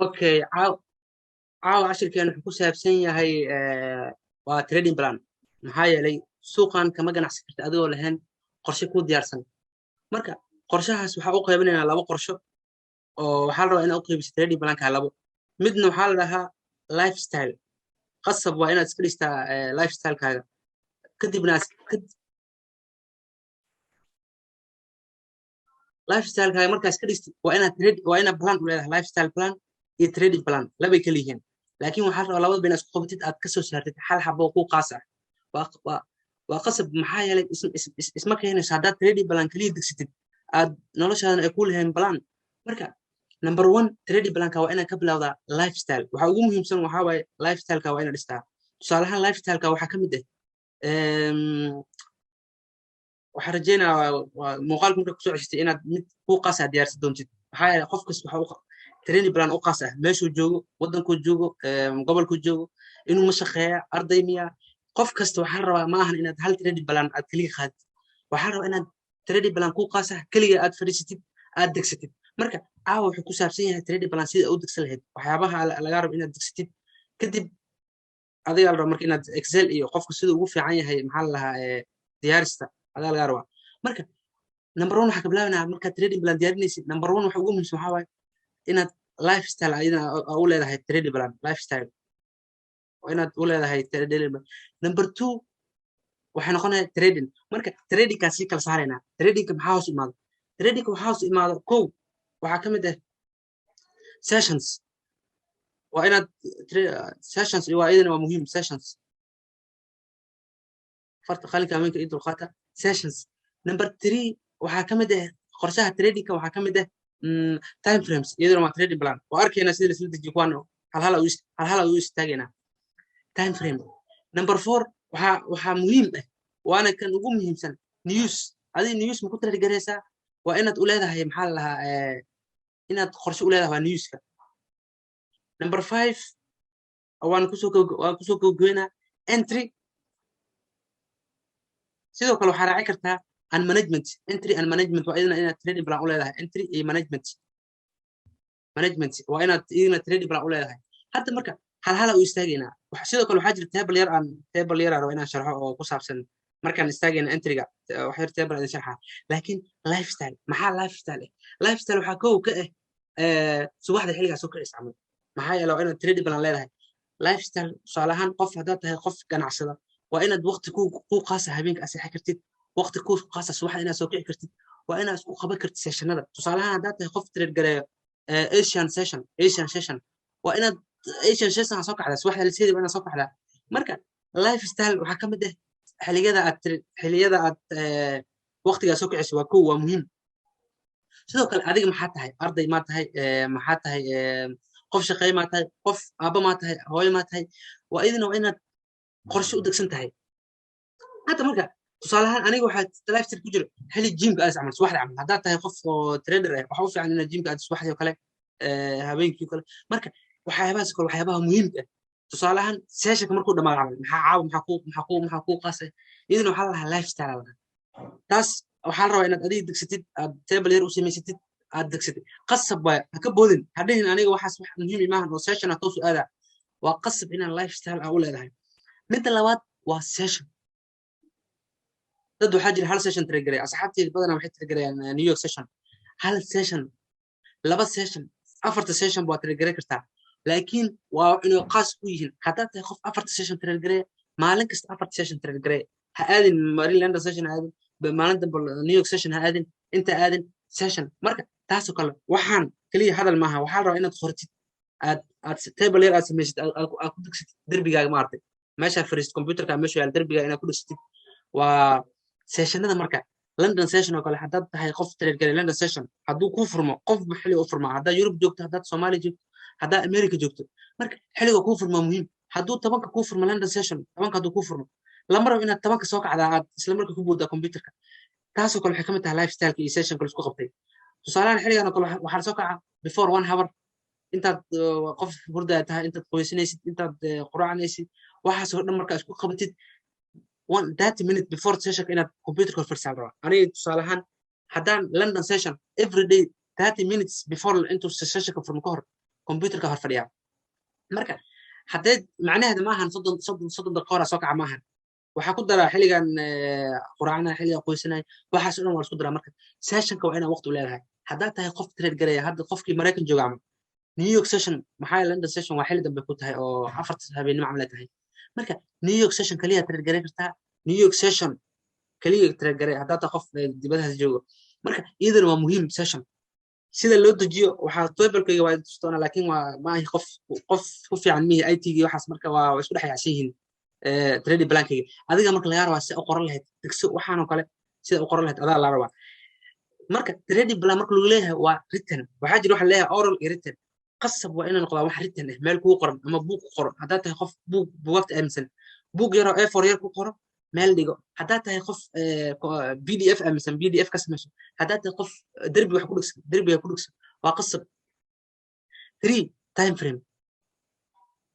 Okay, caawa cashirkeena wuxuu ku saabsan yahay waa trading plan. Maxaa yeelay, suuqan kama ganacsi karta adigoo lahayn qorshe kuu diyaarsan. Marka qorshahaas waxaa u qaybinaynaa labo qorsho, oo waxaa la rabaa inaad u qaybiso trading planka labo. Midna waxaa la dhahaa lifestyle. Qasab waa inaad iska dhistaa lifestylekaaga, kadibna lifestylekaaga markaa iska dhistid, waa inaad trade, waa inaad plan u leedahay. Lifestyle plan iyo trading plan labay kala yihiin, laakiin waxaa la rabaa labadaba inaad isku qabatid, aad kasoo saartid hal xabo oo kuu qaas ah. Waa qasab, maxaa yeelay isma keenayso haddaad trading plan kaliya degsatid, aad noloshaadana ay ku lahayn plan. Marka number one, trading planka waa inaad ka bilowdaa lifestyle. Waxa ugu muhiimsan waxaa waaye lifestyleka waa inaad dhistaa. Tusaale ahaan, lifestyleka waxaa ka mid ah, waxaan rajeynayaa waa muuqaalka markaa kusoo ceshitay inaad mid kuu qaas ah diyaarsan doontid. Maxaa yeelay, qof kasta waxa training plan u qaas ah meeshuu joogo, waddankuu joogo, gobolkuu joogo, inuu ma shaqeeya, arday miya. Qof kasta waxaa la rabaa, ma ahan inaad hal trading plan aad keliya qaadid. Waxaa la rabaa inaad trading plan kuu qaas ah keliga aad fadhiisatid, aad degsatid. Marka caawa wuxuu ku saabsan yahay trading plan sida u degsan lahayd, waxyaabaha lagaa rabo inaad degsatid. Kadib adigaa la rabaa marka inaad Excel iyo qofka siduu ugu fiican yahay, maxaa la lahaa, diyaarista adaa lagaa rabaa. Marka number one waxaa ka bilaabanaa, markaad trading plan diyaarinaysid, number one waxa ugu muhiimsan waxaa waaye inaad lifestyle ayadana u leedahay trading plan. Lifestyle waa inaad u leedahay trading plan. Number two waxay noqonaya trading. Marka tradingkaa sii kala saaraynaa. Tradingka maxaa hoos imaada? Tradingka waxaa hoos imaada, kow, waxaa ka mid ah sessions. Waa inaad sessions, waa iyadana waa muhiim sessions. Farta qalinka haweenka ii dulqaata. Sessions. Number three waxaa ka mid ah qorshaha tradingka, waxaa ka mid ah time frames. Iyaduna waa trading plan. Waa arkaynaa sida laisla dejiyo kuwaan, hal hal hal hal u istaagaynaa. Time frame. Number four waxaa muhiim ah, waana kan ugu muhiimsan, news. Adiga news ma ku trade garaysaa? Waa inaad u leedahay, maxaa la lahaa, inaad qorshe u leedahay waa newska. Number five waan kusoo gabagabeynaa entry. Sidoo kale waxaa raaci kartaa and management. Entry and management waa idina inaad trading plan u leedahay. Entry iyo management. Management waa inaad idina trading plan u leedahay. Hadda marka hal hala u istaagaynaa. Sidoo kale waxaa jira table yar, aan table yar aan rabo inaan sharxo oo ku saabsan markaan istaagayna entryga. Wax yar table idin sharxaa. Laakiin lifestyle, maxaa lifestyle ah? Lifestyle waxaa kow ka ah subaxda xilligaa soo kicisa camal. Maxaa yeele, waa inaad trading plan leedahay lifestyle. Tusaale ahaan, qof haddaad tahay qof ganacsada, waa inaad waqti ku qaasa habeenka aad seexan kartid, waqti ku qaasa subaxda inaad soo kici kartid, waa inaad isku qaban kartid sessionada. Tusaale ahaan, haddaad tahay qof trade gareeyo Asian session, Asian session waa inaad Asian session soo kacdaa subaxda liseedi, waa inaad soo kacdaa. Marka lifestyle waxaa ka mid ah xilliyada aad waqtigaa soo kicisa. Waa kow, waa muhiim. Sidoo kale, adiga maxaa tahay? Arday maa tahay? Maxaa tahay? Qof shaqeey maa tahay? Qof aabba maa tahay? Hooyo maa tahay? Waa idina waa inaad qorshe u degsan tahay. Hadda marka tusaale ahaan, aniga waxaa lifestyle ku jiro xilli gymka aadis camal, subaxda camal. Haddaad tahay qof oo trader ah, waxaa u fiican inaad gymka aadis subaxdii oo kale, habeenkii oo kale. Marka waxyaabahaas kale, waxyaabaha muhiimka ah, tusaale ahaan sessionka markuu dhamaado camal, maxaa caawa maxaa kuu qaasay? Iyaduna waxaa la lahaa lifestyle la lahaa. Taas waxaa la rabaa inaad adiga degsatid, aad table yar u samaysatid, aad degsatid. Qasab waay, ha ka boodin, ha dhihin aniga waxaas wax muhiim maahan oo session ah toosu aadaa. Waa qasab inaad lifestyle aa u leedahay. Midda labaad waa session. Dad waxaa jira hal session trade gareeya. Asxaabteyda badanaa waxay trade gareeyaan New York session, hal session, laba session, afarta session waa trade gareyn kartaa, laakiin waa inay qaas ku yihiin. Haddaad tahay qof afarta session trade gareeya, maalin kasta afarta session trade gareeya. Ha aadin London session, ha aadin maalin dambe New York session, ha aadin inta aadin session. Marka taasoo kale waxaan keliya hadal maaha. Waxaa la rabaa inaad qortid, aad table yar aad samaysid, aad ku degsatid derbigaaga, maaragtay, meeshaa fariisid, computerka meesha yaal, derbiga inaad ku dhegsatid waa sessionada. Marka London session oo kale, haddaad tahay qof trade garay London session, hadduu kuu furmo, qofba xilliga u furmaa, haddaad Yurub joogto, haddaad Soomaaliya joogto, haddaad America joogto, marka xilliga kuu furmaa muhiim. Hadduu 10-ka kuu furmo London session, 10-ka hadduu kuu furmo, lama rabo inaad 10-ka soo kacdaa, aad isla marka ku booddaa computerka. Taasoo kale waxay ka mid tahay lifestyleka iyo sessionka laisku qabtay. Tusaalahan, xilligan oo kale waxaa lasoo kaca before one hour, intaad qof hurdaa tahay, intaad qoysanaysid, intaad quracanaysid, waxaasoo dhan markaa isku qabatid, one 30 minute before sessionka inaad computerka hor fadhisaa rabaa. Aniga tusaale ahaan, haddaan London session every day 30 minutes before intuu sessionka furmo ka hor Computerka hor fadhiyaa. Marka haddee macnaheeda maahan 30 daqiiqo hora soo kaca maahan. Waxaa ku daraa xilligan quraacna, xilligan qoysanay, waxaas o dhan waa isku daraa. Marka sessionka waa inaa waqti u leedahay haddaad tahay qof trade garaya. Hadda qofkii Maraykan jooga ama New York session, maxaa London session waa xilli dambe ku tahay oo 4ta habeenimo camal ay tahay. Marka New York session kaliya trade garay kartaa, New York session kaliya trade garay haddaad tahay qof dibadahaas joogo. Marka iyadana waa muhiim session sida loo dejiyo. Waxaa tablekayga waa tustoona, laakiin waa ma ahi qof ku fiican mihi IT-gi waxaas. Marka waa isku dhex yaacsan yihiin trading plankayga. Adiga marka lagaa rabaa sida u qoran lahayd, degso waxaanoo kale sida u qoran lahayd adaa laa rabaa. Marka trading plan marka lagu leeyahay waa written. Waxaa jira waxa leeyahay oral iyo written. Qasab waa inay noqdaan wax written ah, meel kugu qoran ama buug ku qoran. Haddaad tahay qof buug buugagta aaminsan, buug yaroo A4 yar ku qoro, meel dhigo. Haddaad tahay qof PDF aaminsan, PDF ka samayso. Haddaad tahay qof derbi wax ku dhigsan, derbiga ku dhigsan, waa qasab. Three, time frame.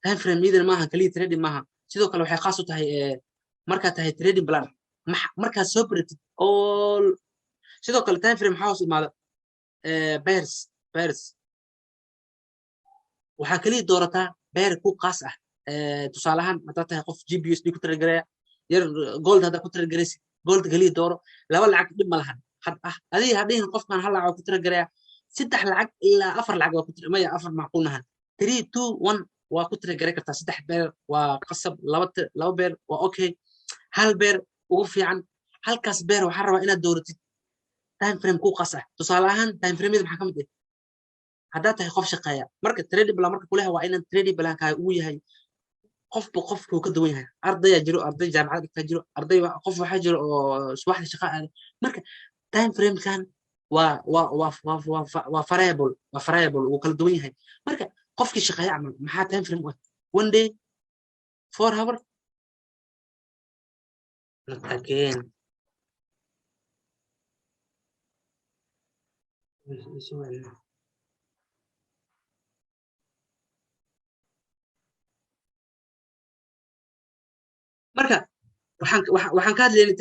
Time frame iyadana maaha kaliya trading maaha, sidoo kale waxay khaas u tahay markaad tahay trading plan, markaad soo baratid all. Sidoo kale time frame maxaa hoos imaada? Pairs. Pairs waxaa kaliya doorataa pair ku qaas ah. Tusaale ahaan, haddaad tahay qof GBPUSD ku trade garaya yar, gold haddaad ku trade garaysid, gold kaliya dooro. Laba lacag dhib ma lahan. Adiga hadhihin qofkan hal lacag ku trade garaya, saddex lacag ilaa afar lacag waa ku, maya, afar macquul mahan. Three, two, one waa ku trade garay kartaa. Saddex pair waa qasab, laba pair waa okay, hal pair ugu fiican. Halkaas pair waxaa rabaa inaad dooratid time frame ku qas ah. Tusaale ahaan, time frameyada maxaa ka mid ah haddaad tahay qof shaqeeya? Marka trading plan marka kuleha waa inaan trading plankaaga uu yahay qofba qofkuu ka duwan yahay. Ardayaa jiro, arday jaamacad dhigtaa jiro, arday qof waxaa jiro oo subaxda shaqa aada. Marka time framekan waa variable, waa variable, wuu kala duwan yahay. Marka qofkii shaqeeya camal maxaa time frame u ah? One day, 4 hour, not again. Marka waxaan ka hadlaynay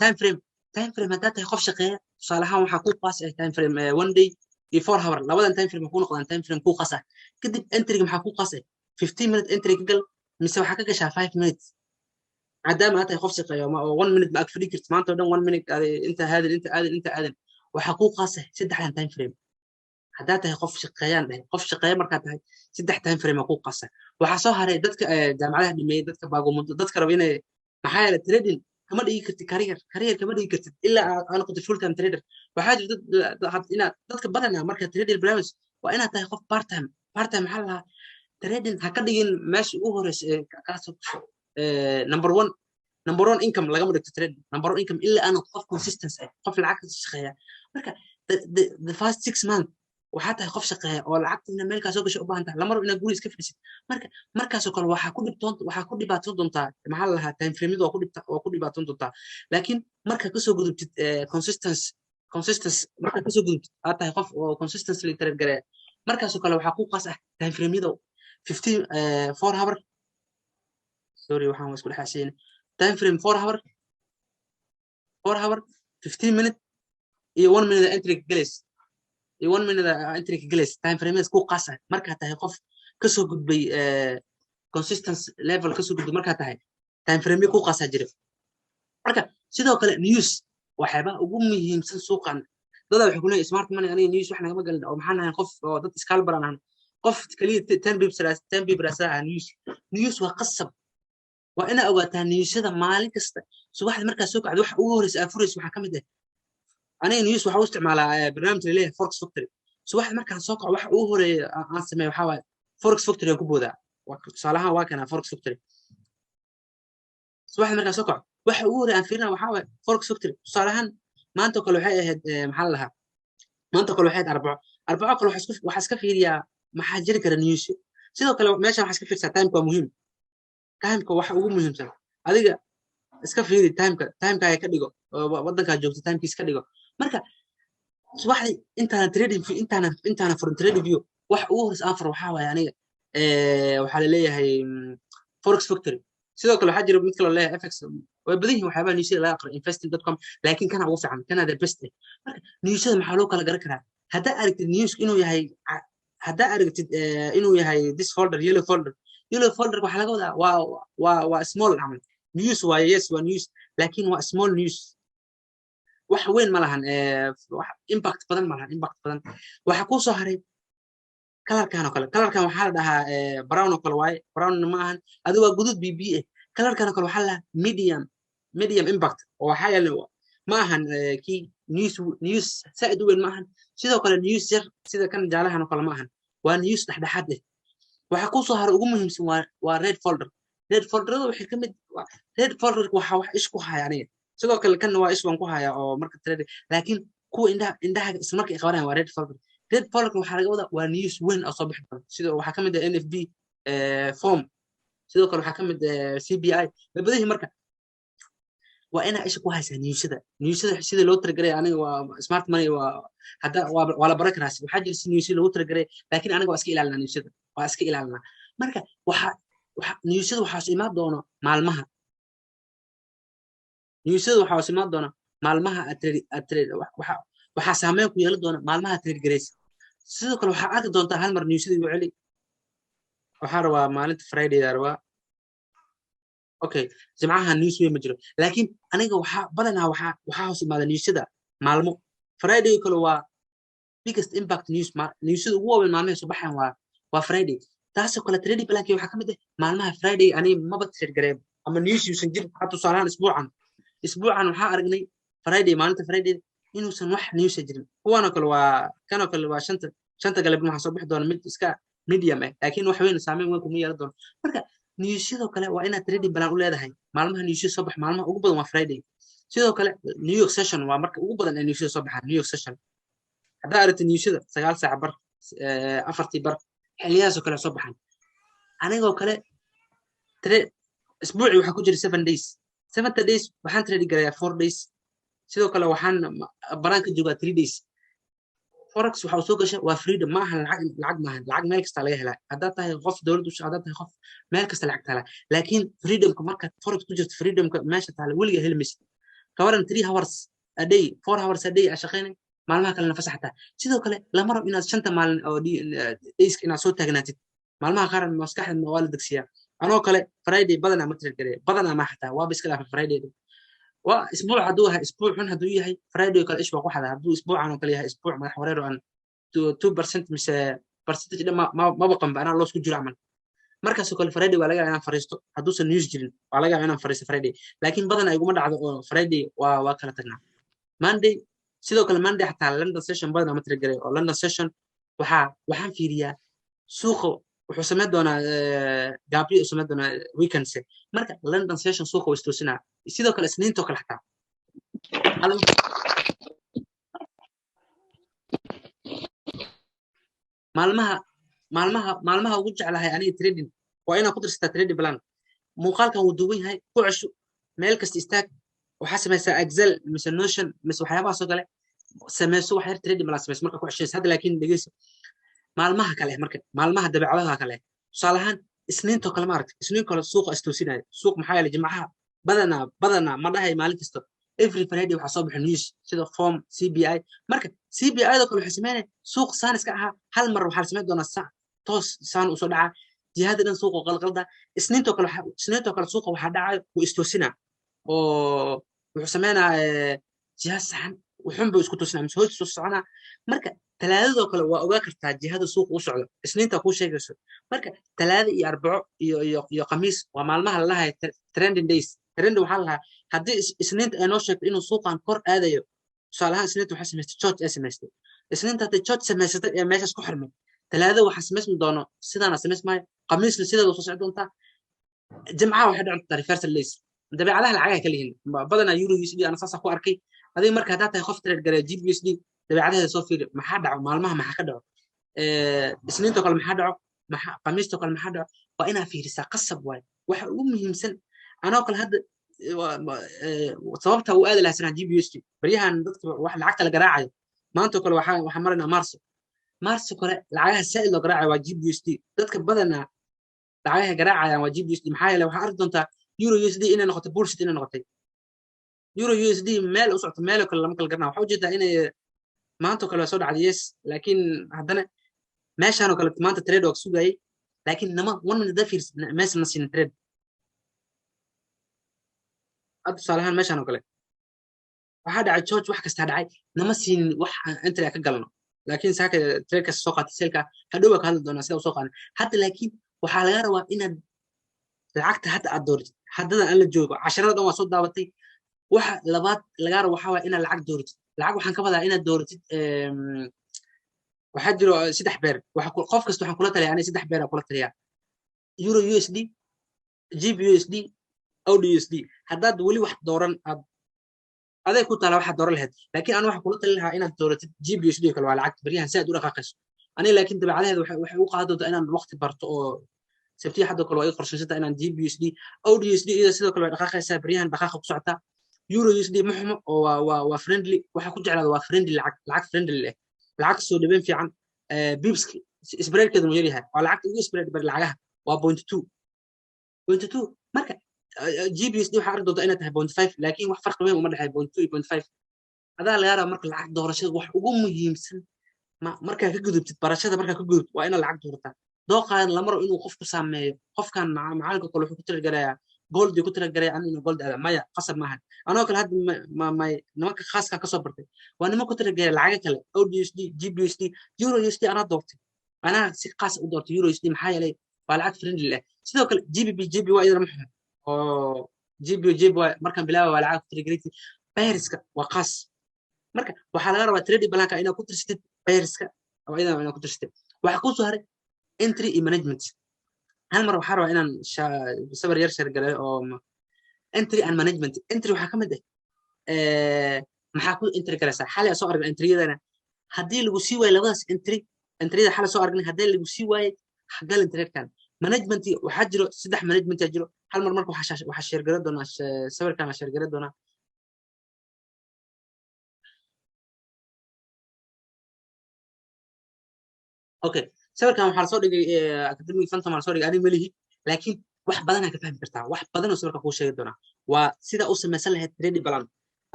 time frame. Time frame haddaad tahay qof shaqeeya, tusaale ahaan, waxaa kuu qaas ah time frame one day iyo 4 hour. Labadan time frame kuu noqdaan time frame kuu qaas ah. Kadib entryga maxaa kuu qaas ah? 15 minute entry ka gal mise waxaa ka gashaa 5 minutes, maadaama aad tahay qof shaqeeya oo one minute ma ag fadhi kartid maanta oo dhan. One minute inta aadin, inta aadin, inta aadin. Waxaa kuu qaas ah saddexdan time frame haddaad tahay qof shaqeeyaan dhahay. Qof shaqeeya markaad tahay, saddex time frame aa kuu qaasa. Waxaa soo haray dadka jaamacadaha dhimeeyey, dadka baagumudo, dadka raba inay, maxaa yeelay trading kama dhigi kartid career. Career kama dhigi kartid ilaa aad noqotid full time trader. Waxaa jirta dad inaad dadka badanaa marka trading barnaamij waa inaad tahay qof part time. Part time maxaa la lahaa? Trading ha ka dhigin meesha ugu horeysa ee kaasoo gasho number one. Number one income lagama dhigto trading number one income ilaa aanu qof consistent ah, qof lacag ka shaqeeya. Marka the first 6 months waxaa tahay qof shaqeeya oo lacagta ina meel kaa soo gasho u baahan tahay. Lama rabo inaad guri iska fadhisid. Marka markaasoo kale waxaa ku dhibtoon, waxaa ku dhibaatoon doontaa, maxaa la lahaa, time frameyada waa ku dhibaatoon doontaa. Laakiin marka kasoo gudubtid consistence, marka kasoo gudubtid aad tahay qof oo consistently trade gareeya, markaasoo kale waxaa ku qaas ah time frameyada 15, 4 hour. Sorry, waxaan waa isku dhex xasiyeen. Time frame 4 hour, 4 hour, 15 minute iyo one minute entry ka galays, iyo one minute entry ka galays. Time frames ku qaas ah markaa tahay qof kasoo gudbay consistence level kasoo gudbay, markaa tahay time frame ku qaasaa jira. Marka sidoo kale news, waxyaabaha ugu muhiimsan suuqan. Dadaa waxay ku leeyihin smart money, aniga news wax nagama galin oo maxaan nahay qof oo dad scalper aan ahan, qof kaliya 10 pips, 10 pip raasa ah. News, news waa qasab. Waa inaa ogaataa newsyada maalin kasta. Subaxda markaa soo kacdo, waxa ugu horeysa aa furaysa waxaa ka mid ah, aniga news waxaa u isticmaalaa barnaamij laleeyahay Forex Factory. Subaxda markaan soo kaco, waxa ugu horeeya aan sameeyo waxaa waaye Forex Factory aan ku boodaa. Tusaalahaan waa kana Forex Factory. Subaxda markaan soo kaco, waxa ugu horeeya aan fiirina waxaa waaye Forex Factory. Tusaale ahaan, maanta kale waxay ahayd, maxaa la lahaa, maanta kale waxay ahayd Arbaco. Arbaco kale waxaa iska fiiriyaa maxaa jiri kara news. Sidoo kale meeshan waxaa iska fiirsaa timeka. Waa muhiim timeka, waxa ugu muhiimsan. Adiga iska fiiri timeka, timekaaga ka dhigo waddankaa joogto timekiis ka dhigo. Marka subaxdii intaanan trading intaanan furin trading view, waxa ugu horeysa aan furo waxaa waaye aniga waxaa laleeyahay Forex Factory. Sidoo kale waxaa jira mid kaloo leeyahay FX. Way badan yihiin waxyaabaha newsyada laga aqriyo, investing.com, laakiin kana ugu fiican, kana the best eh. Marka newsyada maxaa loo kala garan karaa? Haddaa aragtid news inuu yahay Haddaa aragtid inuu yahay this folder yellow folder, yellow folder waxaa laga wadaa waa small camal news waaye. Yes, waa news, laakiin waa small news, wax weyn ma lahan, impact badan ma lahan, impact badan. Waxaa kuu soo haray colorkan oo kale. Colorkan waxaa la dhahaa brown oo kale waaye, brown ma ahan, adigu waa guduud bb eh. Colorkan oo kale waxaa la dhahaa medium impact, oo waxaa yeelay ma ahan kii news saaid u weyn ma ahan. Sidoo kale news yar sida kan jaalahan oo kale ma ahan, waa news dhexdhexaad eh. Waxaa kuu soo haray ugu muhiimsan waa red folder. Red folderada waxay ka mid, red folder waxaa wax ish ku haya aniga. Sidoo kale kanna waa ish baan ku haya oo marka trade, laakiin kuwa indhaha isla marka ay qabanayaan waa red folder. Red folderka waxaa laga wadaa waa news weyn oo soo bixi doona. Sidoo waxaa ka mid ah NFP form, sidoo kale waxaa ka mid ah CPI babadihii. Marka waa inaa isha ku haysaa newsada. Newsada sida loo talagalay, aniga waa smart money, waa hadda waa la baran karaa. Waxaa jira si newsada loogu talagalay, laakiin aniga waa iska ilaalinaa newsada, waa iska ilaalinaa. Marka waxa newsada waxaa imaan doono maalmaha, newsada waxaa imaan doona maalmaha aad trade, waxaa saameyn ku yeelan doona maalmaha aad trade garaysa. Sidoo kale waxaa arki doontaa hal mar newsada igu celi. Waxaa rabaa maalinta Friday rabaa. Okay, Jimcaha news weyn ma jiro, laakiin aniga waxaa badanaa waxaa hoos imaada newsada maalmo. Friday kale waa biggest impact news, newsada ugu waaweyn maalmahay soo baxayan waa Friday. Taasoo kale trading plankii waxaa ka mid ah maalmaha Friday aniga maba trade gareeb ama news yuusan jirin. Hadda tusaalahaan isbuucan waxaa aragnay Friday, maalinta Friday inuusan wax newsa jirin. Kuwanoo kale waa kanoo kale waa shanta galabnimo waxaa soo bixi doona mid iska medium ah, laakiin wax weyn saameyn weyn kuma yeelan doono. Marka newsyadoo kale waa inaad trading plan u leedahay maalmaha newsyada soo bax. Maalmaha ugu badan waa Friday. Sidoo kale New York session waa marka ugu badan ee newsyada soo baxaan. New York session haddaa aragtid newsyada 9 saac bar, 4tii bar, xiliyahaasoo kale soo baxaan. Anigoo kale isbuucii waxaa ku jira 7 days. Seventy days waxaan trade garayaa 4 days. Sidoo kale waxaan banaanka joogaa 3 days. Forex waxa uu soo gasha waa freedom, ma ahan lacag. Lacag maahan, lacag meel kasta laga helaa. Haddaad tahay qof dowladda u, haddaad tahay qof meel kasta lacag taala, laakiin freedomka marka forex ku jirto, freedomka meesha taala weliga heli maysid. Kawaran 3 hours a day, 4 hours a day aa shaqaynay, maalmaha kalena fasaxtaa. Sidoo kale lama rabo inaad shanta maalin oo dayska inaad soo taagnaatid. Maalmaha qaar maskaxda waa la degsiyaa. Anoo kale Friday badanaa ma trade gareeya, badanaa ma, xataa waaba iska dhaafa Friday. Waa isbuuc hadduu yahay, isbuuc xun hadduu yahay, Friday kale ish waa ku xadaa. Hadduu isbuucan oo kale yahay isbuuc madax wareer oo aan 2% mise percentage dhan maba qanba, anaa loos ku jiro camal, markaasoo kale Friday waa laga yaabaa inaan fariisto. Hadduusan news jirin waa laga yaabaa inaan fariisto Friday, laakiin badanaa iguma dhacdo oo Friday waa kala tagnaa. Monday sidoo kale, Monday xataa London session badanaa ma trade garay, oo London session waxaan fiiriyaa suuqa wuxuu samayn doonaa gaabyo uu samayn doonaa weekends. Marka London session suuqa waa istoosinaa. Sidoo kale Isniintoo kale xataa maalmaha ugu jeclahay aniga trading waa inaad ku dirsataa trading plan. Muuqaalkan wuu duwan yahay, ku cesho, meel kasta istaag, waxaa samaysaa Excel mise Notion mise waxyaabahaasoo kale sameyso, wax yar trading plan sameyso marka ku ceshaysa hadda. Laakiin dhegeyso maalmaha kale, marka maalmaha dabeecadaha kale, tusaale ahaan Isniintoo kale, maaragtay, Isniin kale suuqa istoosinaya suuq. Maxaa yeelay Jimcaha badanaa ma dhahay maalin kasta, every Friday waxaa soo baxa news sida form CPI. Marka CPI doo kale waxay sameynaya suuq saan iska ahaa, hal mar waxaa la samayn doonaa sac toos saan usoo dhacaa, jihada dhan suuqa qalqalda. Isniintoo kale suuqa waxaa dhacayo wuu istoosinaa oo wuxuu sameynaa jiha saxan wuxun buu isku toosinaa mise hoos soo soconaa. Marka Talaadadoo kale waa ogaa kartaa jihada suuqa u socdo, Isniinta kuu sheegayso. Marka Talaada iyo Arbaco iyo Khamiis waa maalmaha la dhahayo trending days. Trending waxaa la dhahaa haddii Isniinta ay noo sheegto inuu suuqan kor aadayo. Tusaale ahaan Isniinta waxaa samaystay CHoCH ay samaystay. Isniinta hadday CHoCH samaysatay ee meeshaas ku xirmay, Talaada waxaa samaysmi doono sidaana samaysmaayo, Khamiisna sideeda soo socon doontaa, Jimcaha waxay dhicin doontaa reversal days. Dabeecadaha lacagaha kala yihiin badanaa euro USD ana saasaa ku arkay. Adiga marka haddaad tahay qof trade gareeya GBP USD, dabeecadaheeda soo fiiri. Maxaa dhaco maalmaha? Maxaa ka dhaco Isniintoo kale? Maxaa dhaco maxaa Khamiistoo kale? Maxaa dhaco? Waa inaa fiirisaa, qasab waaye. Waxa ugu muhiimsan anoo kale hadda sababta uu aadi lahaa sanaa GBP USD baryahan dadka wax lacagta la garaacayo maantoo kale waxaa maraynaa Marso kale lacagaha saa'id loo garaacayo waa GBP USD. Dadka badanaa lacagaha garaacayaan waa GBP USD. Maxaa yeele waxaa arki doontaa euro USD inay noqotay bullshit, inay noqotay euro USD meel u socoto, meel kale lama kala garanaa. Waxaa ujeedaa inay maantoo kale waa soo dhacday, yes, laakiin haddana Meeshaan oo kale maanta trade waa sugayay, laakiin nama 1 minute da fiirs, meesha ma siinin trade. Hadda tusaale ahaan meeshaan oo kale waxaa dhacay CHoCH, wax kastaa dhacay, nama siinin wax aan entry ka galno. Laakiin saaka tradekaas soo qaatay sellka, hadhow baa ka hadli doonaa sida u soo qaadan hadda. Laakiin waxaa laga rabaa inaad lacagta hadda aad dooratid. Haddadan aan la joogo, casharada dhan waa soo daabatay. Waxa labaad lagaa rabo waxaa waaya inaad lacag dooratid. Lacag waxaan ka wadaa inaad dooratid. Waxaa jiro saddex pair. Qof kasta waxaan kula taliyaa, aniga saddex pair aan kula taliyaa: euro USD, GBP USD, AUD USD. Haddaad weli wax dooran, aad aday ku taala waxaad dooran lahayd. Laakiin anu waxaan kula talin lahaa inaad dooratid GBP USD oo kale. Waa lacag baryahan si aad u dhaqaaqayso. Aniga laakiin dabeecadaheeda waxay u qaadan doontaa inaan waqti barto, oo sabtiya hadda kale waa ii qorshaysanta inaan GBP USD. AUD USD iyada sidoo kale way dhaqaaqaysaa, baryahan dhaqaaqa ku socotaa. Euro USD ma xumo, oo waa friendly. Waxa ku jeclaada waa friendly, lacag friendly leh, lacag soo dhaweyn fiican, pips spreadkeedu yar yahay. Waa lacagta ugu spread bar lacagaha, waa 0.2, 0.2. Marka GBP USD waxaa arki doontaa inay tahay 0.5, laakiin wax farqi weyn uma dhexeeyo 0.2 iyo 0.5. Adaa laga rabaa marka lacag doorashada. Wax ugu muhiimsan markaa ka gudubtid barashada, markaa ka gudubtid, waa inaad lacag doorataa. Dooqaadan lama rabo inuu qofku saameeyo. Qofkan macalinka kale wuxuu ku talagalayaa gold ku talagalaya, anu inuu gold aada maya, qasab maahan. Anoo kale hadda may nimanka khaaskan kasoo bartay waa niman ku talagalaya lacaga kale, AUD USD, GBP USD, euro USD. Anaa doortay, anaa si khaas u doortay euro USD, maxaa yeelay waa lacag friendly ah. Sidoo kale GBP JPY iyadana ma xumo, oo GBP JPY markaan bilaaba waa lacag ku talagalay. Pairska waa khaas. Marka waxaa laga rabaa trading planka inaad ku tirsatid pairska, oo iyadana inaad ku tirsatid. Waxaa kuu soo haray entry iyo management. Hal mar waxaa rabaa inaan sawir yar share gareeyo oo entry and management. Entry waxaa ka mid ah maxaa ku entry garaysaa? Xalay soo aragnay entryadana. Haddii lagu sii waayo labadaas entry, entryada xalay soo aragnay, haddii lagu sii waayey, galin tradekan. Management waxaa jiro saddex management aa jiro. Hal mar marka waxaa share garan doonaa sawirkan, share garan doonaa. Okay, sawirkan waxaa lasoo dhigay Academic Phantom aa lasoo dhigay. Aniga melihi, laakiin wax badanaa ka fahmi kartaa, wax badan oo sawirka kuu sheegi doonaa. Waa sida u samaysan lahayd trading plan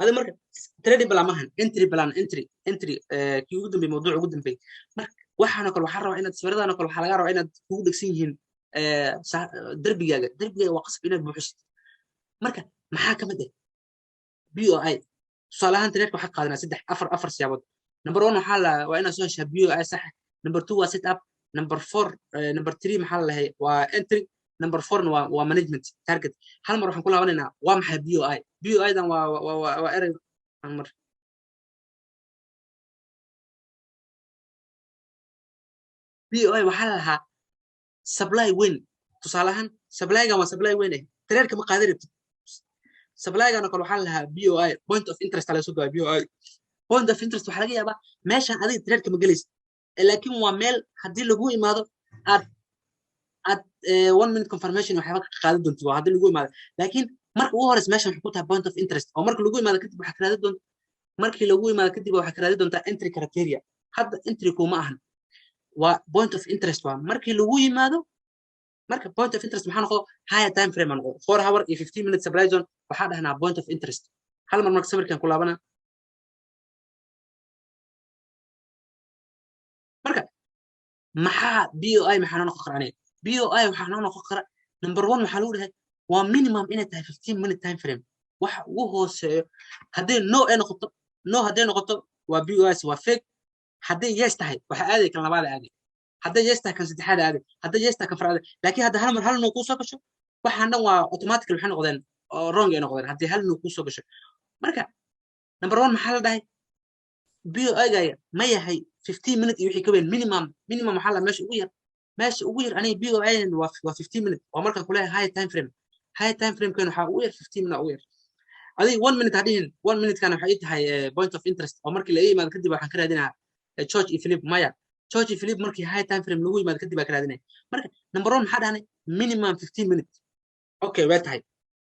adi. Marka trading plan maahan, entry plan. Entry kii ugu dambeeyey, mawduuc ugu dambeeyey. Marka waxaanoo kale waxaa rabaa inaad sawiradaanoo kale waxaa laga rabaa inaad kugu dhegsan yihiin darbigaaga. Darbigaaga waa qasab inaad buuxisid. Marka maxaa ka mid ah POI? Tusaale ahaan tradeka waxaa qaadanaa saddex, afar siyaabood. Number one waxaa la waa inaad soo heshaa POI sax. Number two waa set up. Number four, number three maxaa la lahay? Waa entry. Number fourna waa management target. Hal mar waxaan ku laabanaynaa waa maxay POI. POI dan waa erey hal mar. POI waxaa la lahaa supply weyn. Tusaale ahaan supplygan waa supply weyn eh, tradeka ma qaadan rabtid. Supplygan oo kale waxaa la lahaa POI, point of interest laga soo gaabay. POI, point of interest, waxaa laga yaabaa meeshan adiga tradeka ma gelaysid, laakiin waa meel haddii lagu imaado aad 1 minute confirmation waxyaaba ka qaadan doontid. Waa haddii lagu imaado, laakiin marka ugu horeysa meeshan waxay ku tahay point of interest, oo marka lagu imaado kadib waxaa ka raadi doonta, markii lagu imaado kadib waxaa ka raadi doontaa entry criteria. Hadda entry kuma ahan, waa point of interest, waa markii lagu yimaado. Marka point of interest maxaa noqdo? Higher time frame noqdo, 4 hour iyo 15 minute supply zone waxaa dhahnaa point of interest. Hal mar marka sawirkan ku laabana. Marka maxaa POI maxaa noo noqon kara aniga? POI waxaa noo noqon kara, number one waxaa lagu dhahay waa minimum inay tahay 15 minute time frame, waxa ugu hooseeyo. Haddii no ay noqoto, no hadday noqoto, waa POI waa fake. Hadday yes tahay, waxa aaday kan labaad aaday. Hadday yes tahay, kan saddexaad aaday. Hadday yes tahay, kan afraad aaday. Laakiin hadda hal mar hal no kuu soo gasho, waxaan dhan waa automatically waxay noqdeen wrong ay noqdeen haddii hal no kuu soo gasho. Marka number one maxaa la dhahay? POI-gaaga ma yahay 15 minute iyo wixii ka weyn? Minimum waxaa la meesha ugu yar, meesha ugu yar aniga POI waa 15 minute. Waa markaan kuleeyahay high time frame. High time frame kan waxaa ugu yar 15 minute ugu yar. Adiga 1 minute ha dhihin, 1 minute kana waxay ii tahay point of interest, oo markii la ii yimaado kadib waxaan ka raadinaa CHoCH iyo flip. Maya, CHoCH iyo flip markii high time frame lagu yimaado kadib baa ka raadinaya. Marka number one maxaa dhahnay? Minimum 15 minute. Okay, way tahay.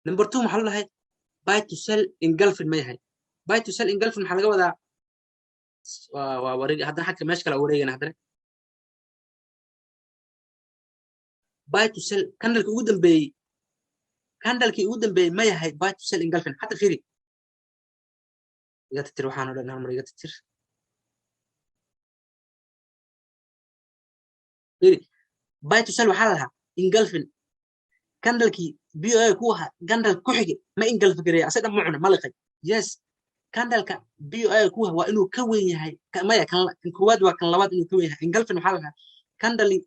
Number two maxaa la dhahay? Buy to sell engulfing ma yahay? Buy to sell engulfing maxaa laga wadaa? Waa wareeg haddana xagga meesha kale wareegana. Haddana buy to sell candleka ugu dambeeyey, candlekii ugu dambeeyey ma yahay buy to sell engulfing? Hadda fiiri, iga titir waxaan o dhan, hal mar iga titir. Fiiri, buy to sell waxaa la lahaa engulfing candlekii POI ku ahaa. Candle ku xigay ma engulf gareeya? Ase dhan ma cuna, ma liqay? Yes. Candleka POI ku ahaa waa inuu ka weyn yahay, maya, kan koowaad waa kan labaad inuu ka weyn yahay. Engulfing waxaa la lahaa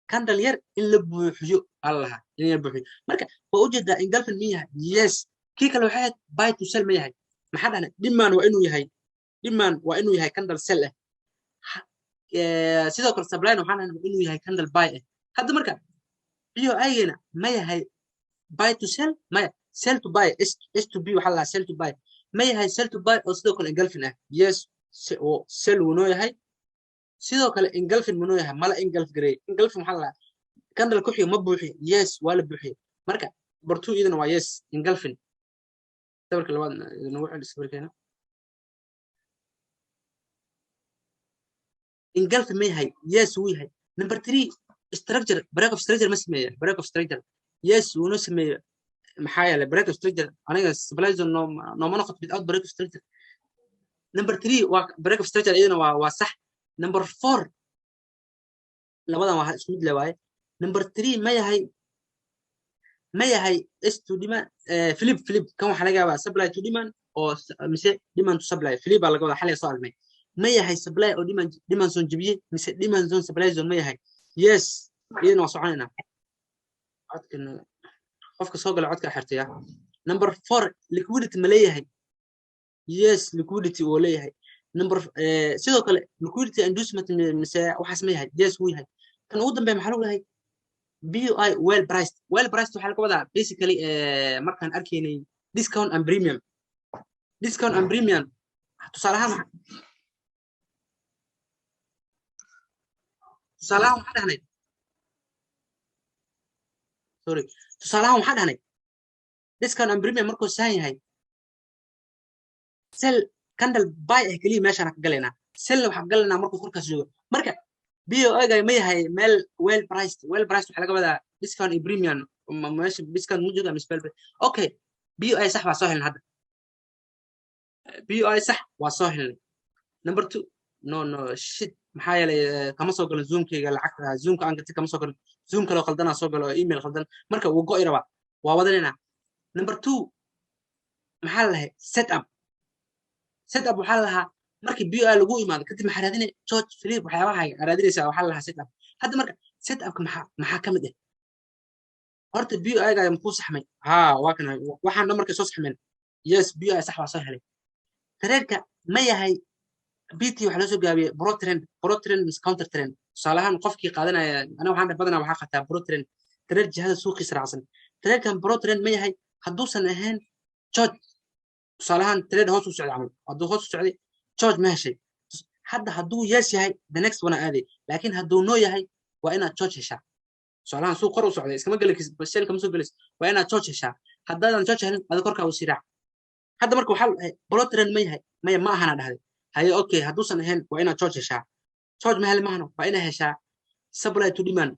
candle yar in la buuxiyo aa la lahaa, in la buuxiyo. Marka waa ujeedaa, engulfing ma yahay? Yes. Kii kale waxay ahayd buy to sell ma yahay? Maxaa dhahnay? Demand waa inuu yahay, demand waa inuu yahay candle sell ah. Sidoo kale supply waxaan dhahnay waa inuu yahay candle buy ah. Hadda marka POI-geena ma yahay buy to sell? Maya, sell to buy, S to B waxaa la lahaa, sell to buy. Ma yahay sell to buy oo sidoo kale engulfing ah? Yes, oo sell wuu noo yahay. Sidoo kale engulfing ma noo yahay? Mala engulf gareey? Engulfing waxaa la lahaa candle ku xiga ma buuxiyo? Yes, waa la buuxiyey. Marka bartu iyadana waa yes, engulfing. Sawirka labaad nagu celi sawirkeena. Engulfing ma yahay? Yes, wuu yahay. Number three, structure, break of structure ma sameeya? Break of structure, yes, wuu noo sameeya. Maxaa yeelay break of structure aniga supply zone nooma noqoto without break of structure. Number three waa break of structure, iyadana waa sax. Number four, labadan waa isku mid le waaye. Number three ma yahay S to demand flip? Flip kan waxaa laga yaabaa supply to demand oo mise demand to supply. Flip baa laga wadaa, xalay soo aragnay. Ma yahay supply oo demand zone jebiyey mise demand zone supply zone ma yahay? Yes, iyadana waa soconaynaa. Codkan qofka soo gala codka xirtaya. Number four, liquidity ma leeyahay? Yes, liquidity wuu leeyahay. Number sidoo kale liquidity inducement mise waxaas ma yahay? Yes, wuu yahay. Kan ugu dambeeya maxaa lagu leeyahay? POI well priced. Well priced waxaa laga wadaa basically markaan arkaynay discount and premium, discount and premium tusaale ahaan waxaa dhahnay, sorry, tusaale ahaan waxaa dhahnay discount and premium markuu saan yahay, sell candle buy ah keliya meeshaan ka galaynaa. Sellna waxaan galaynaa markuu korkaas joogo. Marka POI-ga ma yahay meel well priced? Well priced waxaa laga wadaa discount iyo premium, meesha discount ma jooga mise well priced? Okay, POI sax waa soo helnay. Hadda POI sax waa soo helnay. Number two, no, no shit, maxaa yeelay kama soo galan Zoomkayga lacagta. Zoomka aan gatay kama soo galan, Zoom kaloo qaldanaa soo galo oo email qaldan. Marka wuu go'i rabaa, waa wadanaynaa. Number two maxaa la lahay? Set up. Set up waxaa la lahaa markii POI lagu imaado kadib maxaa raadinay? CHoCH, flip, waxyaabaha raadinaysaa waxaa la lahaa set up. Hadda marka set upka maxaa ka mid ah? Horta POI-ga muxuu saxmay? Haa, waa kana. Waxaan dhan markay soo saxmeen, yes, POI sax waa soo helay. Trendka ma yahay BT? Waxaa loo soo gaabiyey pro trend, pro trend mise counter trend. Tusaale ahaan qofkii qaadanaya, aniga waxaan dhahay badanaa waxaa qataa pro trend, trend jihada suuqiisa raacsan. Trendkan pro trend ma yahay? Hadduusan ahayn CHoCH, tusaale ahaan trend hoos u socday camal, hadduu hoos u socday, CHoCH ma heshay? Hadda hadduu yes yahay, the next one aaday, laakiin hadduu no yahay, waa inaad CHoCH heshaa. Tusaale ahaan suuq kor u socday iskama geli, sell kama soo gelis, waa inaad CHoCH heshaa. Haddaadan CHoCH helin, adi korkaa u sii raac. Hadda marka waxaa pro trend ma yahay? Maya, ma ahana dhahday. Haye, okay, hadduusan ahayn waa inaad CHoCH heshaa. CHoCH ma heli mahano, waa inaad heshaa supply to demand,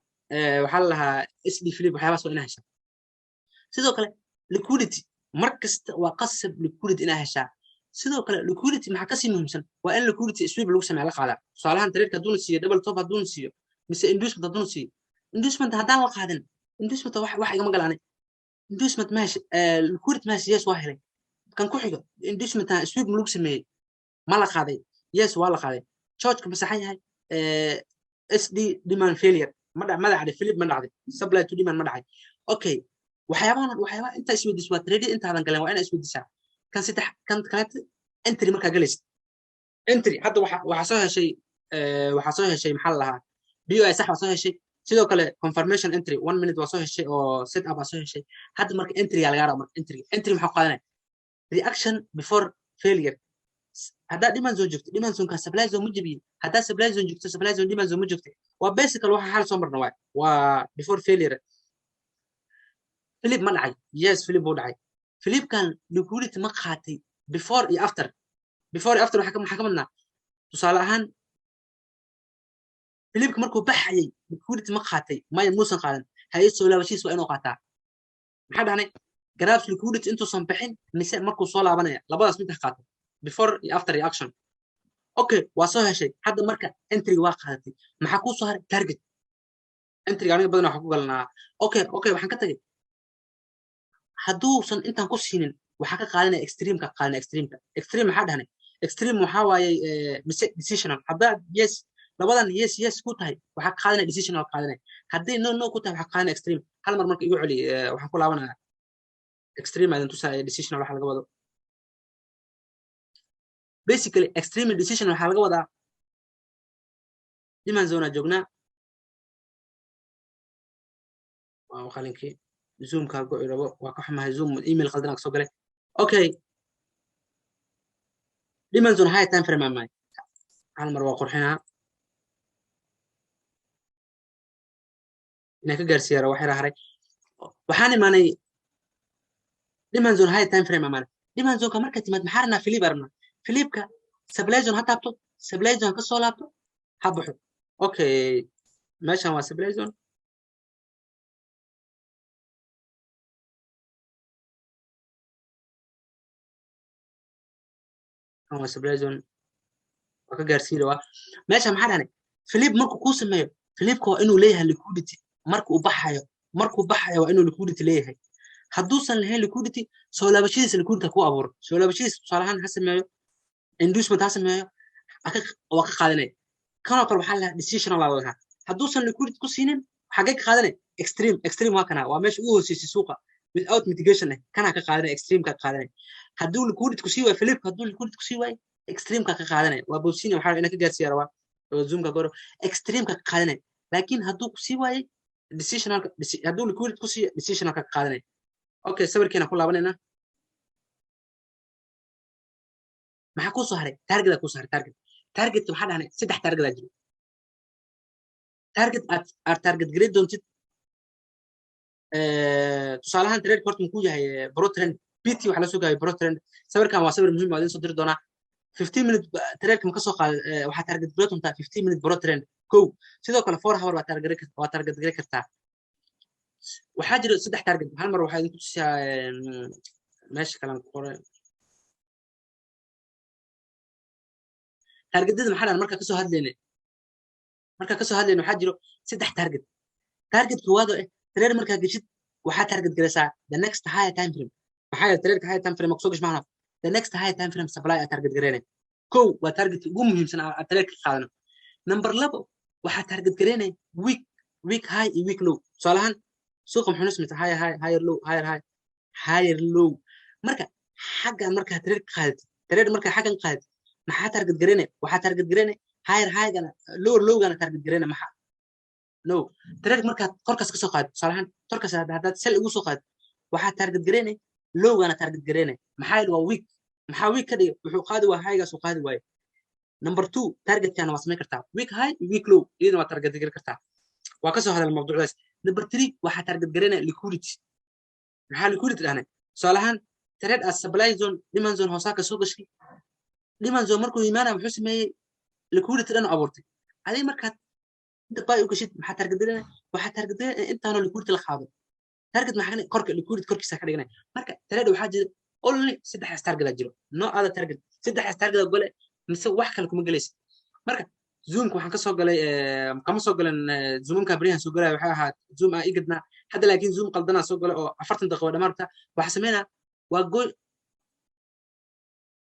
waxaa la lahaa SD flip, waxyaabahaas waa inaad heshaa. Sidoo kale liquidity mar kasta waa qasab, liquidity inaad heshaa. Sidoo kale liquidity maxaa kasii muhiimsan? Waa in liquidity sweep lagu sameeya, la qaadaa. Tusaalahan trade hadduuna siiyo double top, hadduuna siiyo mise inducement, hadduuna siiyo inducement, haddaan la qaadin inducement, wax igama galaanay. Inducement ma heshay? Liquidity ma heshay? Yes, waa helay. Kan ku xigo, inducement sweep ma lagu sameeyey? Ma la qaaday? Yes, waa la qaaday. CHoCHka ma saxan yahay? SD demand failure ma dhacday? Flip ma dhacday? Supply to demand ma dhacay? Okay, waxyaabahan, waxyaabaha intaa isweydiis waa trade intaadan galeen waa inaa isweydiisaa. Kan saddex, kan kaleeta, entry markaa galaysid. Entry hadda waxaa soo heshay, maxaa la lahaa, POI sax waa soo heshay. Sidoo kale confirmation entry 1 minute waa soo heshay oo set up waa soo heshay. Hadda marka entry yaa lagaa raba. Marka entry maxaa ku qaadanaya? Reaction before failure. Haddaa demand zone joogto, demand zoneka supply zone ma jebiyey? Haddaa supply zone joogto, supply zone demand zone ma joogtay? Waa basical waxa xal soo marna waay, waa before failure. Flip ma dhacay? Yes, flip buu dhacay. Flipkan liquidity ma qaatay before iyo after? Before iyo after maxaa ka madnaa? Tusaale ahaan flipka markuu baxayay liquidity ma qaatay? Maya, muusan qaadan. Haye, soo laabashiis waa inuu qaataa. Maxaa dhahnay? Grabs liquidity intuusan bixin mise markuu soo laabanaya, labadaas mid ha qaato, before iyo after reaction. Okay, waa soo heshay. Hadda marka entry waa qaadatay, maxaa kuu soo haray? Target. Entryga aniga badan waxaan ku galnaa. Okay, waxaan ka tagay, hadduusan intaan ku siinin, waxaa ka qaadanaya extremeka, qaadanaya extremeka. Extreme maxaa dhahnay? Extreme waxaa waaye mise decisional. Haddaad yes, labadan yes ku tahay, waxaa ka qaadanaya decisional qaadanaya. Haddii no ku tahay, waxaa qaadanaya extreme. Hal mar marka igu celi. Waxaan ku laabanaya extreme aadan tusaaya. Decisional waxa laga wado, basically extreme decision waxaa laga wadaa demand zone joognaa. Waa qalinkii Zoomka go'i rabo, waa ka xumahay. Zoom email qaldan kasoo galay. Okay, demand zone high time frame amay. Hal mar waa qurxinaa inaan ka gaarsiiya wax yara haray. Waxaan imaanay demand zone high time frame amaanay. Demand zoneka marka timaad, maxaa rabnaa? Flip rabnaa. Flipka supply zone ha taabto, supply zone ka soo laabto, ha baxo. Okay, meeshan waa supply zone. Kan waa supply zone, waa ka gaarsiin rabaa. Meesha maxaa dhahnay? Flip markuu kuu sameeyo, flipka waa inuu leeyahay liquidity markuu baxayo. Markuu baxayo waa inuu liquidity leeyahay. Hadduusan lahayn liquidity, soo laabashadiisa liquidity ku abuuro. Soo laabashadiisa tusaale ahaan ha sameeyo inducement, ha sameeyo, waa ka qaadanaya. Kanoo kale waxaa lahaa decisional la lahaa. Hadduusan liquidity ku siinin, xagee ka qaadanay? Extreme. Extreme waa kana, waa meesha ugu hooseysay suuqa without mitigation eh. Kanaa ka qaadanaya, extreme ka qaadanaya. Hadduu liquidity ku sii waayo flip, hadduu liquidity ku sii waayo, extreme ka qaadanaya. Waa boosina, waxaa ina ka gaarsiiya rabaa oo Zoomka goro. Extreme ka qaadanaya. Laakiin hadduu ku sii waayey decisional, hadduu liquidity ku siiyo, decisional ka qaadanaya. Okay, sawirkeena ku laabanayna. Maxaa kuu soo haray? Target kuu soo haray. Target waxaa dhahnay saddex target aa jiro. Target aad target gareyn doontid, tusaalahaan trade horta muxuu yahay? Pro trend, PT waxaa la soo gaabay pro trend. Sawirkan waa sawir muhiim, waa idin soo diri doonaa. 15 minute trade ma ka soo qaada, waxaa target gareyn doontaa 15 minute pro trend kow. Sidoo kale 4 hour waa target gareyn kartaa. Waxaa jira saddex target. Hal mar waxaa idinku tusiyaa meesha kalan ku qoray targetyada. Maxaa dhahan markaa kasoo hadlayna? Waxaa jiro saddex target. Target koowaad oo trade markaa geshid, waxaa target garaysaa the next higher time frame. Maxaa yeelay trade higher time frame kusoo gash maana the next higher time frame supply aad target gareynay. Kow waa target ugu muhiimsan aad trade ka qaadano. Number labo, waxaa target gareynay week high iyo week low. Tusaale ahaan suuqa muxuu noo samaysaa? Higher high, higher low, higher high, higher low. Marka xaggan markaa trade ka qaadatid, trade markaa xaggan qaadatid, maxaa target gareynay? Waxaa target gareynay higher highgana, lower lowgana target gareynay. Maxaa no trade markaad korkaas ka soo qaadid, tusaale ahaan korkaas haddaad sell ugu soo qaadid, waxaa target gareynay lowgana target gareynay. Maxaa yeele waa weak. Maxaa weak ka dhigay? Wuxuu qaadi waa highgaas uu qaadi waaye. Number two targetkana waa samayn kartaa week high iyo week low, iyadana waa target gareyn kartaa. Waa kasoo hadal mawduucdaas. Number three, waxaa target gareynaya liquidity. Maxaa liquidity dhahnay? Tusaale ahaan trade as supply zone, demand zone hoosaa kasoo gashay. Demand zone markuu imaanaya, muxuu sameeyey? Liquidity dhan abuurtay. Adiga markaad inta buy u gashid, maxaa target gareynaya? Waxaa target gareynaya intaanoo liquidity la qaado. Target maxaa? Korka liquidity korkiisa ka dhiganaya. Marka trade waxaa jira only saddexdaas target aa jiro, no other target. Saddexdaas target aa gole mise wax kale kuma gelaysa. Marka Zoomka waxaan kasoo galay, kama soo galan Zoomka beryahan soo galaya. Waxay ahaad Zoom aa igadnaa hadda, laakiin Zoom qaldanaa soo galay oo 40 daqiiqo dhamaarta. Waxaa sameynaa waa goy.